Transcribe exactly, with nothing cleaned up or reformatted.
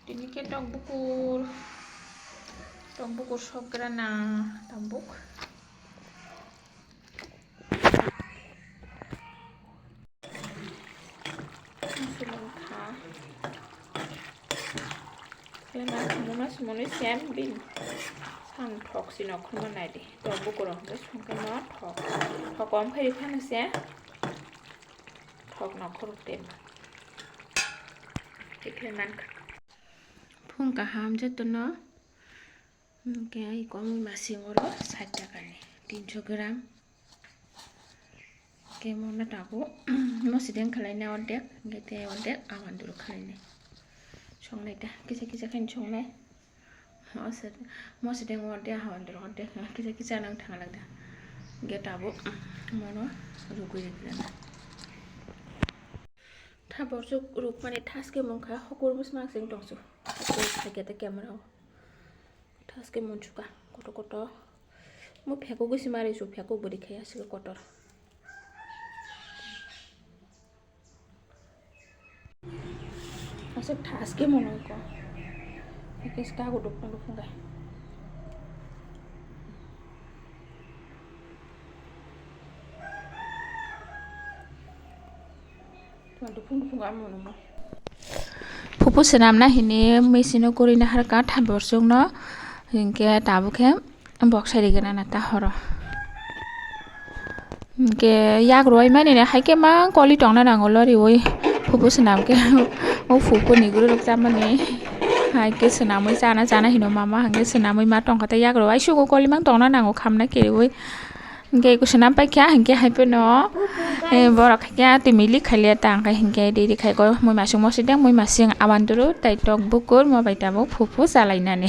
Tini khe tok bukur, tok bukur sok gra na tambuk. Mosla wngkha. Khlai ma, mona sumoni sem bin. Sam thok si no khulma nai di. Tok bukur rok hwnkhe songkhe no thok. Thok om khe ri phano se. Thok no khuruk tem. Tikhlai mankha. Phung kaham jotono. Hwnkhe ai komui masing oro sait taka ni, tinso gram. Hwnkhe mono tabuk mosideng khwlaina ordek, hwnkhe tei ordek awan duru khwlainai. Songnai ta, kisa kisa khe songnai. Mosi-, mosideng ordek, awan duru ordek, kisa kisa nang thang lak da. Hwnkhe tabuk mono rugui rikna. Tha borsuk rukmani thaske mungkha, hokur bwsmang sing tongsu. Hokur khaikhe tei camera o. Thaske munsukha kotor kotor. Mo phekugwi se mari su, phekuk bwrwi khai aswk kotor. Aswk thaske munuko. Ekes kago dukung dukung gai. Phupu swnamna hini machine o kwrwina harkha tha borsuk no, hinkhe tabuk khe bok sai rwgwna na ta horo. Hinkhe yak rwui mani hai khe ma koli tongna nango loriui phupu swnam khe o phupu ni guru rok chamani hai khe swnamwi chana chana hino mama hinkhe swnamwi ma tongkha tei yak rwui sugo koli mang tongna nango khamna kiriui. Hingke eko swnam paikha, hingke hai phano, eh, borok haikhe twi milik khailia ta, hingke, hingke riri khai ko, mui masing mosideng, mui masing awandru, tei tok bukur, mo bai tabuk phupu chalainani.